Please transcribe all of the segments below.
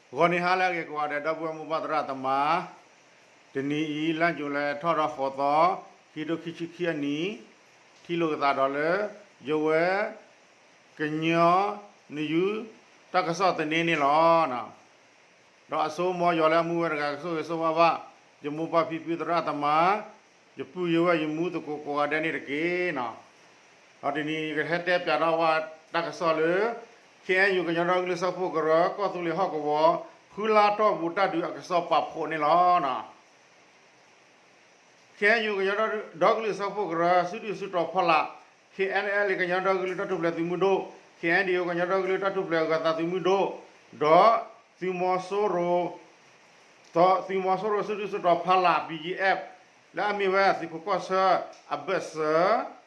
ဂီၤနံၤဟါလၢအဂ့ၤကိးဂၤဒဲး ဒီပုၢ်ဝဲၢ်မိၢ်ပၢ်သရၣ်သမါ, တနံၤအံၤ လါယူၤလံ ထီၣ်ဒီးဃိးသီ, ခံကထိခံဆံခံအနံၣ်, ထံၣ်လိာ်ကသးဒီးလၢ ယဝဲ ကညီနယူၤ တၢ်ကစီၣ်သန့န့ၣ်လီၤ. ဒီးအဆိကတၢၢ် ယွၤလၢအမူဝဲတဂၤ ကဆိၣ်ဂ့ၤဆိၣ်ဝါဘၣ် ယမိၢ်ပၢ်ဖံဖုသရၣ်သမါ, ယပုၢ်ယဝဲၢ်ယမူသကိးကိးဂၤဒဲးန့ၣ်တက့ၢ်. ဒီးတနံၤအံၤ ယကဟဲတဲပၠးထီၣ်ဝဲတၢ်ကစီၣ်လၢ ခ့ၣ်အဲၣ်ယူၣ် ကညီဒီကလုာ်စၢဖှိၣ်ကရၢ ကီၢ်သူလ့ၤဟီၣ်ကဝီၤ ဃုလါတီၢ်ပူၤ တၢ်ဒုးအကစီၣ်ပာ်ဖှိၣ်န့ၣ်လီၤ. ခ့ၣ်အဲၣ်ယူၣ် ကညီဒီကလုာ်စၢဖှိၣ်ကရၢ စုဒုၣ်စုတီၤဖီလာ်, ခ့ၣ်အဲၣ်အဲလ် ကညီဒီကလုာ်တၢ်ထူၣ်ဖျဲးသုးမုၢ်ဒိၣ်, ခ့ၣ်အဲၣ်ဒီး ကညီဒီကလုာ်တၢ်ထူၣ်ဖျဲးအဂၤသးသုးမုၢ်ဒိၣ်, ဒီးသုးမီၤစိရိၤ သုးမီၤစိရိၤစုဒုၣ်စုတီၤဖီလာ် ဘံၣ်ကၠံၣ်အဲၣ် လၢအမ့ၢ်ဝဲသုးခိးကီၢ်ဆၢအဘၢၣ်စၢၤ,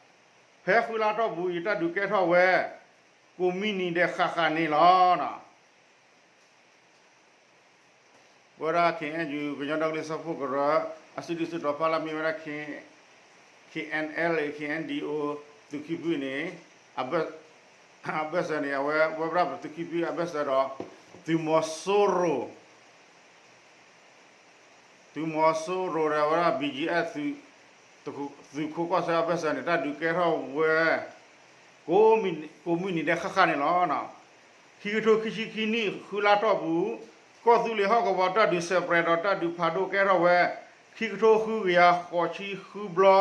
ဖဲဃုလါတီၢ်ပူၤအံၤ တၢ်ဒုးကဲထီၣ်ဝဲ ကိးမုၢ်နံၤဒဲးဃၣ်ဃၣ်န့ၣ်လီၤ. ဝဲဒၣ် ခ့ၣ်အဲၣ်ယူၣ် ကညီဒီကလုာ်စၢဖှိၣ်ကရၢ အစုဒုၣ်စုတီၤဖီလာ် မ့ၢ်ဝဲဒၣ် ခ့ၣ်အဲၣ်အဲလ် ခ့ၣ်အဲၣ်ဒီးအိၣ် သုးခံဖုန့ၣ် အဘၢၣ်စၢၤန့ၣ် အဝဲဝဲဒၣ်ပသုးခံဖုအဘၢၣ်စၢၤဒီး သုးမီၤစိရိၤ သုးမီၤစိရိၤဒီးဝဲဒၣ် ဘံၣ်ကၠံၣ်အဲၣ် သုးခိးကီၢ်ဆၢအဘၢၣ်စၢၤန့ၣ် တၢ်ဒုးကဲထီၣ်ဝဲ ကိးမုၢ်နံၤဒဲးဃၣ်ဃၣ်န့ၣ်လီၤ. ခံကထိခံဆံခံနံၣ် ဃုလါတီၢ်ပူၤ ကီၢ်သူလ့ၤဟီၣ်ကဝီၤတၢ်ဒုးစဲးပြဲးဒီးတၢ်ဒုးဖးဒိၣ်ကဲထီၣ်ဝဲ ခံကထိဃုကယၤဃိးဆံဃုဘျီ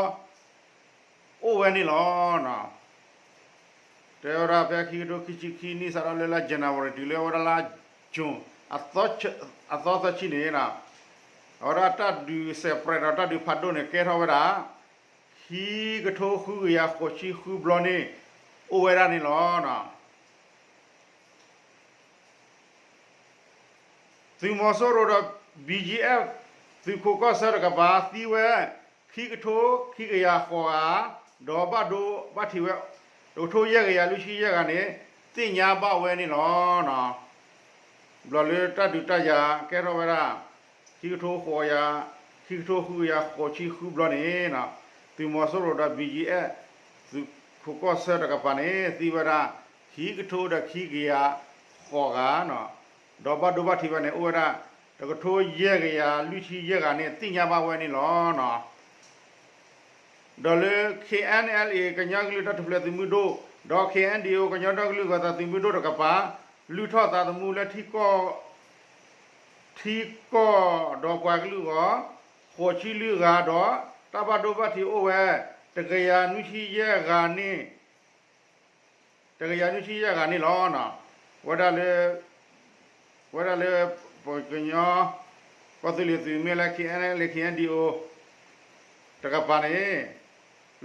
အိၣ်ဝဲန့ၣ်လီၤ. တဲဝဲဒၣ်ဖဲခံကထိခံဆံခံနံၣ် စးထီၣ်လၢလါ January တုၤလၢဝဲဒၣ်လါ June အသီသၢဆံန့ၣ် အဝဲဒၣ်တၢ်ဒုးစဲးပြဲးဒီးတၢ်ဒုးဖးဒိၣ်န့ၣ် ကဲထီၣ်ဝဲဒၣ် ခံကထိဃုကယၤဃိးဆံဃုဘျီန့ၣ် အိၣ်ဝဲဒၣ်န့ၣ်လီၤ. သုးမီၤစိရိၤဒီး ဘံၣ်ကၠံၣ်အဲၣ် သုးခိးကီၢ်ဆၢတကပၤသံဝဲ ခံကထိခံကယၤဃိးဂၤ, ဒီးဘၣ်ဒိဘၣ်ထံးဝဲ တကထိယဲၢ်ကယၤလွံၢ်ဆံယဲၢ်ဂၤန့ၣ် သ့ၣ်ညါဘၣ်ဝဲန့ၣ်လီၤ. ဘျီလၢတၢ်ဒုးတၢ်ယၤကဲထီၣ်ဝဲဒၣ် ခံကထိဃိးကယၤ, ခံကထိဃုကယၤဃိးဆံဃုဘျီန့ၣ် သုးမီၤစိရိၤဒီး ဘံၣ်ကၠံၣ်အဲၣ် သုးခိးကီၢ်ဆၢတကပၤန့ၣ် သံဝဲဒၣ် ခံကထိဒီးခံကယၤဃိးဂၤ ဒီးဘၣ်ဒိဘၣ်ထံးဝဲန့ၣ် အိၣ်ဝဲဒၣ် တကထိယဲၢ်ကယၤလွံၢ်ဆံယဲၢ်ဂၤန့ၣ် သ့ၣ်ညါဘၣ်ဝဲန့ၣ်လီၤ. ဒီးလၢ ခ့ၣ်အဲၣ်အဲလ် ကညီကလုာ်တၢ်ထူၣ်ဖျဲးသုးမုၢ်ဒိၣ် ဒီး ခ့ၣ်အဲၣ်ဒီးအိၣ် ကညီဒီကလုာ်ဂၤသးသုးမုၢ်ဒိၣ်တကပၤ လုၢ်ထီၣ်သးသမူလၢ ထံကီၢ်ဒီးပှၤကလုာ်အဂီၢ် ဃိးဆံလွံၢ်ဂၤဒီး တၢ်ဘၣ်ဒိဘၣ်ထံးအိၣ်ဝဲ တကယၤနွံဆံယဲၢ်ဂၤန့ၣ် တကယၤနွံဆံယဲၢ်ဂၤန့ၣ်လီၤ. ဝဲဒၣ်လၢ ဝဲဒၣ်လၢ ပကညီ ကီၢ်သူလ့ၤသုးမ့ၢ်လၢ ခ့ၣ်အဲၣ်အဲလ် ခ့ၣ်အဲၣ်ဒီးအိၣ် တကပၤန့ၣ်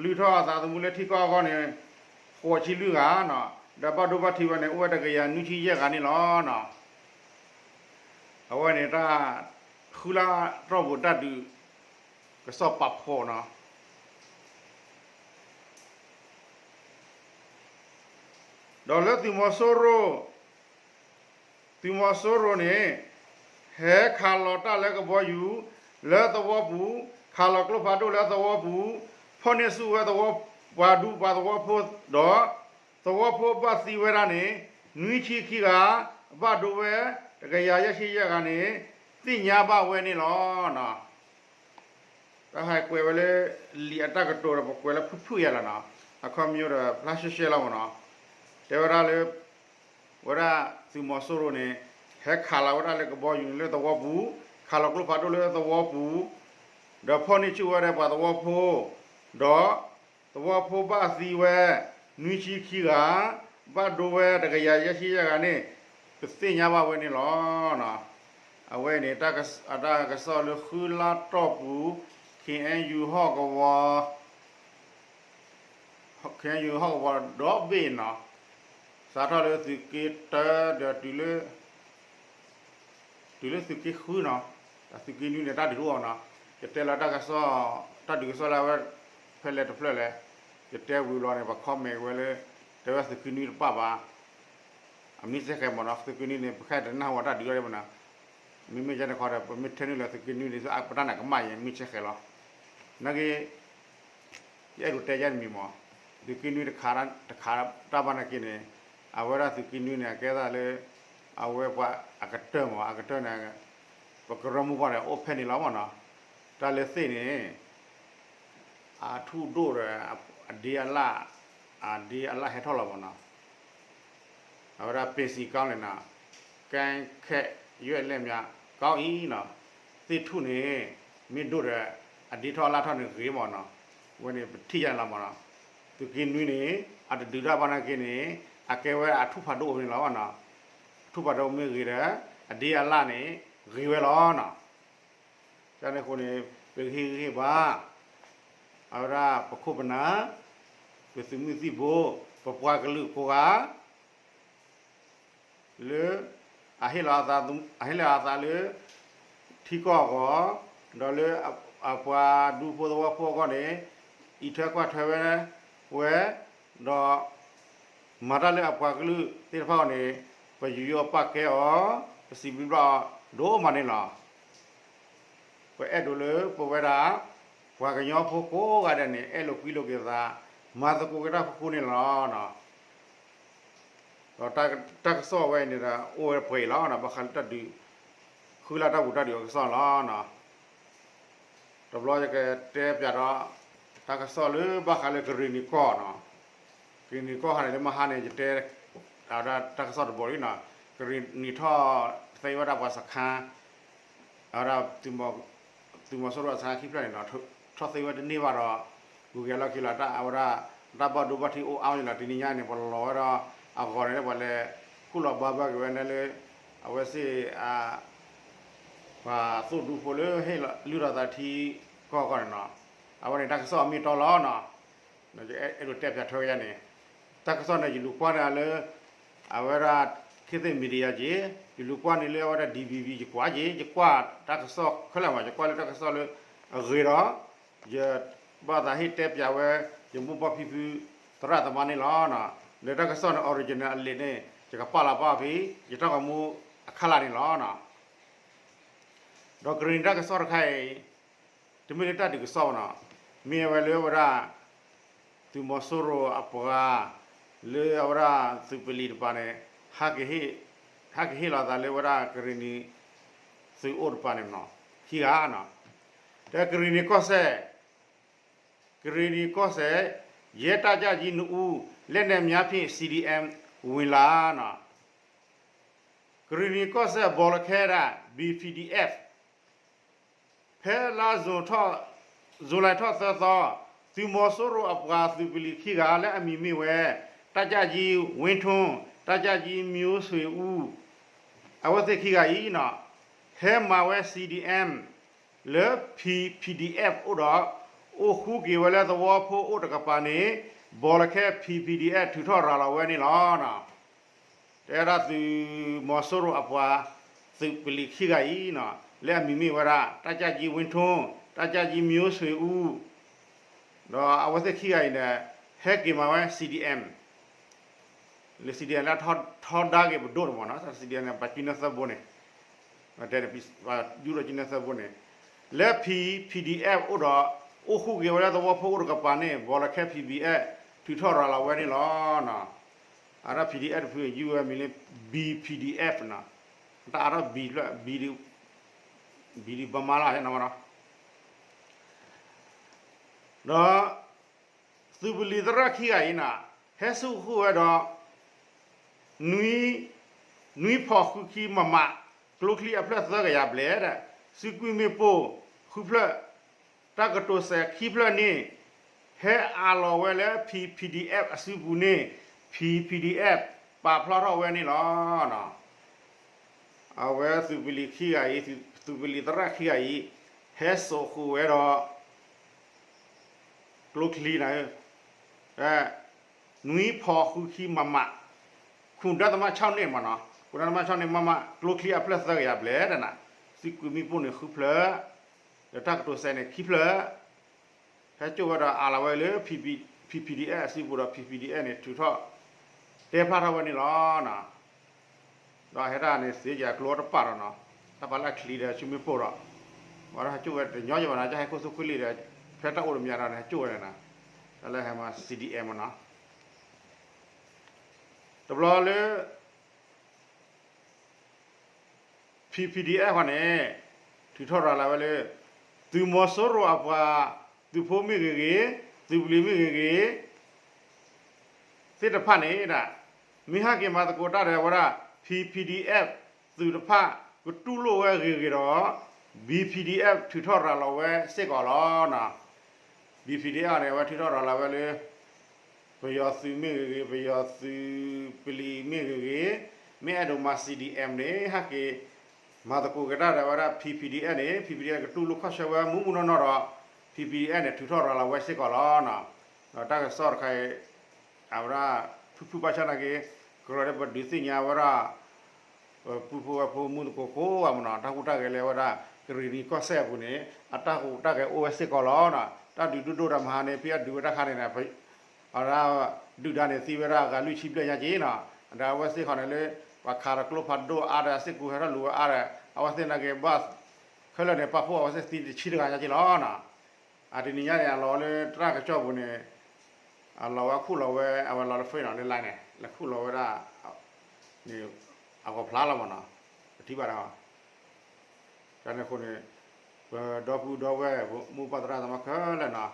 လုၢ်ထီၣ်အသးသမူလၢထံကီၢ်အဂီၢ်န့ၣ် ဃိးဆံလွံၢ်ဂၤ, ဒီးဘၣ်ဒိဘၣ်ထံးဝဲန့ၣ် အိၣ်ဝဲတကယၤနွံဆံယဲၢ်ဂၤန့ၣ်လီၤ. အဝဲန့ၣ်တၢ် ဃုလါတီၢ်ပူၤတၢ်ဒုး ကစီၣ်ပာ်ဖှိၣ်န့ၣ် ဒီးလၢသုးမီၤစိရိၤ, သုးမီၤစိရိၤန့ၣ် ဟဲခးလီၤတၢ်လၢကဘီယူၤ လၢသဝီပူၤ, ခးလီၤကျိဖးဒိၣ်လၢသဝီပူၤ, ဖီၣ်န့ၢ်ဆူၣ်ဝဲသဝီ ပှၤဒူပှၤသဝီဖိဒီး သဝီဖိဘၣ်သံဝဲဒၣ်န့ၣ် နွံဆံခံဂၤ, ဘၣ်ဒိဝဲ တကယၤယဲၢ်ဆံယဲၢ်ဂၤန့ၣ် သ့ၣ်ညါဘၣ်ဝဲန့ၣ်လီၤ. တၢ်ဟဲကွဲးဝဲလၢ လံာ်အတၢ်ကတိၤဒီး ပကွဲးလၢဖုၣ်ဖုၣ်ယဲလီၤနီၤ, အခီပညီဒီး ဖျါရှဲရှဲလီၤမ့ၢ်နီၤ, တဲဝဲဒၣ်လၢ ဝဲဒၣ်သုးမီၤစိရိၤန့ၣ် ဟဲခးလီၤဝဲဒၣ်လၢကဘီယူၤန့ၣ်လၢသဝီပူၤ, ခးလီၤကျိဖးဒိၣ်လၢသဝီပူၤ, ဒီးဖီၣ်န့ၢ်ဆူၣ်ဝဲဒီးပှၤသဝီဖိ, ဒီး သဝီဖိဘၣ်သံဝဲ နွံဆံခံဂၤ, ဘၣ်ဒိဝဲတကယၤယဲၢ်ဆံယဲၢ်ဂၤန့ၣ် ပသ့ၣ်ညါဘၣ်ဝဲန့ၣ်လီၤ. အဝဲန့ၣ် အတၢ်ကစီၣ်လၢဃုလါတီၢ်ပူၤ ခ့ၣ်အဲၣ်ယူၣ်ဟီၣ်ကဝီၤ ခ့ၣ်အဲၣ်ယူၣ်ဟီၣ်ကဝီၤဒီဘ့ၣ်နီၤ, စးထီၣ်လၢသုးက့တၢဒီးတုၤလၢ တုၤလၢသုးက့ဃုနီၤ, ဒီးသုးက့နွံန့ၣ် တၢ်ဒုးအိၣ်အီၤနီၤ, ယတဲလီၤတၢ်ကစီၣ်, တၢ်ဒုးကစီၣ်လၢအဝဲ ဖဲလဲၣ်တဖျၢၣ်လဲၣ်, ယတဲဝံၤဘျီန့ၣ် ပှၤ comment ဝဲလၢ တဲဝဲသုးက့နွံတပၣ်ဘၣ်, အမံၤစဲဃဲၤမ့ၢ်နီၤ, သုးက့နွံန့ၣ် ပခဲတနၢ်ဟူတၢ်ဒုးအီၤဒံးဘၣ်နီၤ, မ့မ့ၢ်ယဲန့ၣ်ခီဒီး ပမ့ၢ်ထဲနုာ်လီၤသုးက့နွံန့ၣ် ပတၢ်နာ်ကမၣ်ယဲ မံၤစဲဃဲၤလီၤ, နာ်က့ ယအဲၣ်ဒိးတဲယဲတမံၤမ့ၢ်, သုးက့နွံတခးတၢ်ဘၣ်နာ်က့န့ၣ်, အဝဲဒၣ်သုးက့နွံန့ၣ် အကဲသးလၢ အဝဲပှၤအကတၢၢ်မး အကတၢၢ်န့ၣ် ပကရၢမိၢ်ပှၢ်န့ၣ် အိၣ်ဖဲန့ၣ်လီၤမးနီၤ. တၢ်လၢသ့ၣ်န့ၣ် အထူၣ်ဒိၣ်ဒီး အဒ့အလၣ်, အဒ့အလၣ်ဟဲထီၣ်လီၤမးနီၤ. အဝဲဒၣ် ပ့ၤစံၤကီန့ၣ်နီၤ, ကဲခဲးယွဲၣ်လဲၣ်မးကီအံၤနီၤ, သ့ၣ်ထူၣ်န့ၣ် မ့ၢ်ဒိၣ်ဒီး အဒ့ထီၣ်အလၣ်ထီၣ်န့ၣ်ဂ့ၤမးနီၤ. အဝဲန့ၣ်ပထံၣ်ယါန့ၣ်လီၤမးနီၤ. သုးက့နွံန့ၣ် အတဒုးတၢ်ဘၣ်နာ်က့န့ၣ် အကဲဝဲအထူၣ်ဖးဒိၣ်အိၣ်န့ၣ်လီၤမးနီၤ. အထူၣ်ဖးဒိၣ်မ့ၢ်ဂ့ၤဒီး အဒ့အလၣ်န့ၣ် ဂ့ၤဝဲလီၤနီၤ. ကန့ၣ်အဃိန့ၣ် ပကဟ့ၣ်ဂံၢ်ဟ့ၣ်ဘါ အဝဲဒၣ်ပခိၣ်ပနၢ် ပသုးမုၢ်သံၣ်ဘိ ပပှၤကလုာ်ကိးဂၤ လၢ အဟ့ၣ်လီၤအသးလၢ ထံကီၢ်အဂီၢ် ဒီးလၢအပှၤဒူဖိသဝီဖိအဂီၢ်န့ၣ် အံးထွဲကွၢ်ထွဲဝဲ ဝဲ ဒီး မၤတၢ်လၢအပှၤကလုာ်သ့ၣ်တဖၣ်အဂီၢ်န့ၣ် ပယူးယီၣ်ပာ်ကဲအီၤ ပစံးဘျုးဘၣ်အီၤဒိၣ်မးန့ၣ်လီၤ. ပအဲၣ်ဒိးလၢပဝဲဒၣ် ပှၤကညီဖိကိးဂၤဒဲးန့ၣ် အဲၣ်လိာ်ကွံလိာ်က့ၤသး မၤသကိးက့ၤတၢ်ဖီခိၣ်န့ၣ်လီၤ. ဒီးတၢ်ကစီၣ်ဝဲအံၤန့ၣ်ဒီး အိၣ်ဝဲပှဲၤအံၤလီၤ ဘၣ်ဃးလၢတၢ်ဒုး ဃုလၢ်တၢ်ဘူးတၢ်ဒုးအကစီၣ်လီၤ. တဘျီယကတဲပၠးဒီး တၢ်ကစီၣ်လၢဘၣ်ဃးလၢကရ့ၣ်နံၤကီၢ်နီၤ, ကရ့ၣ်နံၤကီၢ်ခါန့ၣ် လၢမဟါန့ၣ် ယတဲ အဝဲဒၣ်တၢ်ကစီၣ်တဘီလံနီၤ, ကရ့ၣ်နံၤထီၣ်သ့ဝဲဒၣ်ပှၤစခါ အဝဲဒၣ် သုးမီၤစိရိၤအစခါခံဖျၢၣ်န့ၣ်နီၤ, ထီၣ်သ့ဝဲတန့ၢ်ဘၣ်ဒီး ဂုၤက့ၤလီၢ်ခံလီၤ တၢ်အဝဲဒၣ် တၢ်ဘၣ်ဒိဘၣ်ထံးအိၣ်အါန့ၣ်လီၤ. တနံၤညါန့ၣ် ပလီၤဝဲဒီးအဂီၢ်န့ၣ် ပှၤလဲၤခူၣ်လီၤဘါဘၢက့ၤဝဲန့ၣ်လၢ အဝဲသ့ၣ် ပှၤသိၣ်ဒူဖိလၢဟ့ၣ်လုၢ်ထီၣ်သးထံကီၢ်ကီၢ်န့ၣ်နီၤ, အဝဲန့ၣ်တၢ်ကစီၣ်အမ့ၢ်တီလီၤနီၤ. အဲၣ်ဒိးတဲပၠးထွဲဝဲဒၣ်န့ၣ် တၢ်ကစီၣ်န့ၣ် ယလူၤကွၢ်န့ၢ်လၢ အဝဲဒၣ် ခေတ်သစ် Media က့ၤ, ယလူၤကွၢ်န့ၢ်လၢအဝဲဒၣ် DVB ယကွၢ်က့ၤ, ယကွၢ်တၢ်ကစီၣ်ခဲလၢာ်မး, ယကွၢ်လၢတၢ်ကစီၣ်လၢအဂ့ၤဒီး ယဘၣ်သးဟ့ၣ်တဲပၠးဝဲ ယမိၢ်ပၢ်ဖံဖု သရၣ်သမါန့ၣ်လီၤ. ဒီးတၢ်ကစီၣ်န့ၣ် original အလံာ်န့ၣ် ယကပာ်လီၤပာ်ဖဲ ယတၢ်ဂီၤမူအခါလာ်န့ၣ်လီၤ. ဒီးကရ့ၣ်နံၤတၢ်ကစီၣ်တခါအံၤ တမ့ၢ်လၢတၢ်ဒုးကစီၣ်ဘၣ်နီၤ, မ့ၢ်အဝဲလၢအဝဲဒၣ် သုးမီၤစိရိၤအပှၤ လၢအဝဲဒၣ်သုးပလံၤတပၤန့ၣ် ဟးက့ၤဟ့ၣ်လီၤသးလၢအဝဲဒၣ်ကရ့ၣ်နံၤ သုးအိၣ်တပၤန့ၣ်နီၤ, ခံဂၤနီၤ, ဒီးကရ့ၣ်နံၤကီၢ်စဲၣ် ကရ့ၣ်နံၤကီၢ်စဲၣ် ရဲတပ်ကြပ်ကြီးနှစ်ဦး လက်နက်များဖြင့် စီဒီအမ် ဝင်လာနီၤ. ကရ့ၣ်နံၤကီၢ်စဲၣ် ဘီလခဲဒၣ် ဘီ ပီ ပီ ဒီ အက်ဖ် ဖဲလါ ဇူလိုင်ထီၣ်သၢသီ, သုးမီၤစိရိၤအပှၤသုးပလံၤခံဂၤလၢအမံၤမ့ၢ်ဝဲ တပ်ကြပ်ကြီး ဝင်းထွန်း, တပ်ကြပ်ကြီး မျိုးဆွေဦး အဝဲသ့ၣ်ခံဂၤအံၤနီၤ, ဟဲမၤဝဲ စီဒီအမ် လၢ ပီ ပီ ဒီ အက်ဖ် အိၣ်ဒီး အိၣ်ဃုက့ၤဝဲလၢသဝီဖိအိၣ်တကပၤန့ၣ် ဘီလခဲ ပီ ပီ ဒီ အက်ဖ် ထုးထီၣ်ရၤလီၤဝဲန့ၣ်လီၤ. တဲဝဲဒၣ်သုးမီၤစိရိၤအပှၤသုးပလံၤခံဂၤအံၤနီၤ, လၢအမံၤမ့ၢ်ဝဲဒၣ် တပ်ကြပ်ကြီး ဝင်းထွန်း, တပ်ကြပ်ကြီး မျိုးဆွေဦး ဒီးအဝဲသ့ၣ်ခံဂၤအံၤန့ၣ် ဟဲက့ၤမၤဝဲ စီဒီအမ် လၢ စီဒီအမ် လၢထီဒါက့ၤပဒိၣ်န့ၣ်မ့ၢ်နီၤ, စီဒီအမ် န့ၣ် ပှၤကၠံၣ်နၢသၢဘိန့ၣ်, တဲ ပှၤယူၢ်ထီၣ်ကၠံၣ်နၢသၢဘိန့ၣ်, လၢ ပီ ပီ ဒီ အက်ဖ် အိၣ်ဒီး အိၣ်ဃုက့ၤဝဲလၢသဝီဖိအိၣ်တကပၤန့ၣ် ဘီလခဲ ပီ ပီ ဒီ အက်ဖ် ထုးထီၣ်ရၤလီၤဝဲန့ၣ်လီၤ. အတၢ် ပီ ပီ ဒီ အက်ဖ် တဖု ယူၢ်ဝဲမံၤလၢ ဘီ ပီ ပီ ဒီ အက်ဖ် နီၤ, တၢ်အါထီၣ် ဘီ ဖျၢၣ် ဘီ ဒ် ဘီ ဒ် ဘီမါလီၤနီၤ. ဒီး သုးပလံၤသရၣ်ခံဂၤအံၤန့ၣ် ဟဲစိာ်ဃုာ်ဝဲဒီး နွံ, နွံဖီၣ်ဃုခံ မမ, ကျိချံအဖျၢၣ်သၢကယၤဘျဲၣ်ဒီး စုကွံာ်မ့ၣ်ပိၢ်ဃုဖျၢၣ်, တၢ်ကတိၤစဲးခံဖျၢၣ်န့ၣ် ဟဲအးလီၤဝဲလၢ ပီ ပီ ဒီ အက်ဖ် အစုပူၤန့ၣ် ပီ ပီ ဒီ အက်ဖ် ပာ်ဖျါထီၣ်ဝဲန့ၣ်လီၤ. အဝဲသုးပလံၤခံဂၤအံၤ, သုးပလံၤသရၣ်ခံဂၤအံၤ ဟဲစိာ်ဃုာ်ဝဲဒီး ကျိချံန့ၣ် နွံဖီၣ်ဃုခံ မမ, ခုနစ်ဒသမခြောက်နှစ် မ့ၢ်နီၤ, ခုနစ်ဒသမခြောက်နှစ် မမ, ကျိချံအဖျၢၣ်သၢကယၤဘျဲၣ်ဒီးန့ၣ်, စုကွံာ်မ့ၣ်ပိၢ်န့ၣ်ဃုဖျၢၣ်, ဒီးတၢ်ကတိၤစဲးန့ၣ်ခံဖျၢၣ်, ဟဲစိာ်ဝဲဒီးအးလီၤဝဲလၢ ပီ ပီ ဒီ အက်ဖ် အစုပူၤဒီး ပီ ပီ ဒီ အက်ဖ် န့ၣ် ထုးထီၣ်တဲဖျါထီၣ်ဝဲန့ၣ်လီၤ. ဒီးဟဲတၢ်န့ၣ် သ့ကၤကျိတပာ်ဒီးနီၤ, တၢ်ပာ်လၢအချံဒီးဆူမ့ၣ်ပိၢ်ဒီး, ဝဲဒၣ်ဟဲစိာ်ဝဲတညီယဘၣ်နီၤ, ကဟဲခိၣ်သူခိၣ်လံဒီး ဖဲတၢ်အိၣ်တမံၤဒီးန့ၣ် ဟဲစိာ်ဝဲန့ၣ်နီၤ, တၢ်လၢဟဲမၤ စံၣ်ဒံၣ်အဲၣ် မ့ၢ်နီၤ, တဘျီလၢ P P D F ဃီန့ၣ် ထုးထီၣ်ရၤလီၤဝဲလၢ သုးမီၤစိရိၤအပှၤ သုးဖိမ့ၢ်ဂ့ၤဂ့ၤ, သုးပျံၤမ့ၢ်ဂ့ၤဂ့ၤ သ့ၣ်တဖၣ်န့ၣ်ဒၣ် မ့ၢ်ဟဲက့ၤမၤသကိးတၢ်ဒီးဝဲဒၣ် P P D F သုးတဖၣ် ကတူၢ်လိာ်ဝဲဂ့ၤဂ့ၤဒီး B P D F ထုးထီၣ်ရၤလီၤဝဲစ့ၢ်ကီးလီၤ. B P D F န့ၣ် အဝဲထုးထီၣ်ရၤလီၤဝဲလၢ ပယီၤသုးမ့ၢ်ဂ့ၤဂ့ၤ, ပယီၤသုးပျံၤမ့ၢ်ဂ့ၤဂ့ၤ, မ့ၢ်အဲၣ်ဒိးမၤ C D M န့ၣ် ဟဲက့ၤ မၤသကိးက့ၤတၢ်ဒီးဝဲဒၣ် P P D F န့ၣ် P P D F ကတူၢ်လိာ်ခီၣ်ဆၢဝဲမူးမူးနီၢ်နီၢ်ဒီး P P D F န့ၣ် ထုးထီၣ်ရၤလီၤဝဲစ့ၢ်ကီးလီၤ. ဒီးတၢ်ကစီၣ်တခါအံၤ အဝဲဒၣ် ဖုၣ်ဖုၣ်ဘၣ်ဆၣ်နာ်က့ ကြၢးလၢပဒုးသ့ၣ်ညါဝဲဒၣ် ပပုၢ်ဖိဝဲၢ်ဖိမူသကိးကိးဂၤမ့ၢ်နီၤ တၢ်ဟူးတၢ်ဂဲၤလၢဝဲဒၣ် ကရံၣ်နံၤကီၢ်စဲၣ်အပူၤန့ၣ် အတၢ်ဟူးတၢ်ဂဲၤအိၣ်ဝဲစ့ၢ်ကီးလီၤ. တၢ်ဒုးဒိၣ်ဒိၣ်တၢ်မဟါန့ၣ် ဖဲအဒုးဝဲတၢ်ခါန့ၣ် အဝဲဒၣ်ဒုၣ်ဒါန့ၣ် သံဝဲဒၣ်အဂၤလွံၢ်ဆံဘျဲၣ်ညါက့နီၤ ဒီးအဝဲသ့ၣ်ဃီန့ၣ်လၢ ပှၤခးဒီးကျိဖးဒိၣ်အါဒီး အစ့ၢ်ကီးဟဲထီၣ်လူၤဝဲအါဒီး အဝဲသ့ၣ်နာ်က့ဘၣ် ခဲလၢာ်န့ၣ် ပာ်ဖှိၣ်အဝဲသ့ၣ်သံတဆံတဂၤညါက့လီၤနီၤ. အတနံၤညါန့ၣ် အလီၤလၢတၢ်ကစီၣ်ပူၤန့ၣ် အလီၤဝဲခူၣ်လီၤဝဲ အဝဲလီၤလၢ Facebook နီၤ လၢ line န့ၣ် လဲၤခူၣ်လီၤဝဲဒၣ် န့ၣ် အဂီၤဖျါလီၤမ့ၢ်နီၤ ပထံၣ်ဘၣ်ဒီး တၢ်န့ၣ်အဃိန့ၣ် ပဒီပုၢ်ဒီဝဲၢ် မိၢ်ပၢ်သရၣ်သမါခဲလၢာ်နီၤ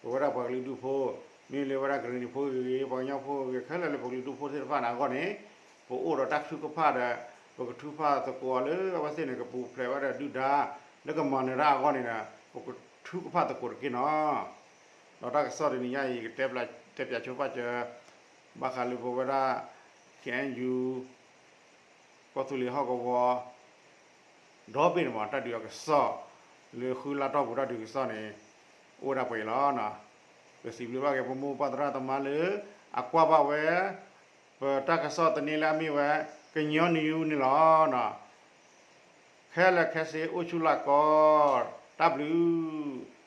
ပဝဲဒၣ်ပှၤကလုာ်ဒူၣ်ဖိ မ့ၢ်လၢဝဲဒၣ်ကရံၣ်နံၤဖိဂ့ၤဂ့ၤ ပှၤကညီဖိဂ့ၤဂ့ၤ ခဲလၢာ်လၢပကလုာ်ဒူၣ်ဖိသ့ၣ်တဖၣ်န့ၣ်အဂီၢ်န့ၣ် ပအိၣ်ဒီးတၢ်ထုကဖၣ်ဒီး ပကထုကဖၣ်သကိးအီၤလၢအဝဲသ့ၣ်န့ၣ် ကပူၤဖျဲးဝဲဒၣ်ဒုၣ်ဒါ လၢကမၤနၢၤတၢ်အဂီၢ်န့ၣ်ဒီး ပကထုကဖၣ်သကိးတက့ၢ်နီၤ. ဒီးတၢ်ကစီၣ်တနံၤညါအံၤ ကတဲပၠး တဲပၠးဆိပာ်စၢၤ ဘၣ်ဃးလၢပဝဲဒၣ် K N U ကီၢ်သူလ့ၤဟီၣ်ကဝီၤ ဒီဘ့ၣ်န့ၣ်မ့ၢ် တၢ်ဒုးအကစီၣ် လၢဃုလါတီၢ်ပူၤတၢ်ဒုးကစီၣ်န့ၣ် အိၣ်ဝဲဒၣ်ပှဲၤအံၤလီၤ. ပစံးဘျုးဘၣ်က့ၤ ပမိၢ်ပၢ်သရၣ်သမါလၢ အကွၢ်ဘၣ်ဝဲ ပတၢ်ကစီၣ်သန့လၢအမ့ၢ်ဝဲ ကညီနံၤအူန့ၣ်လီၤ. ခဲလၢာ်ခဲဆ့အိၣ်ဆူၣ်လၢကီၢ် တၢ်ဘျုး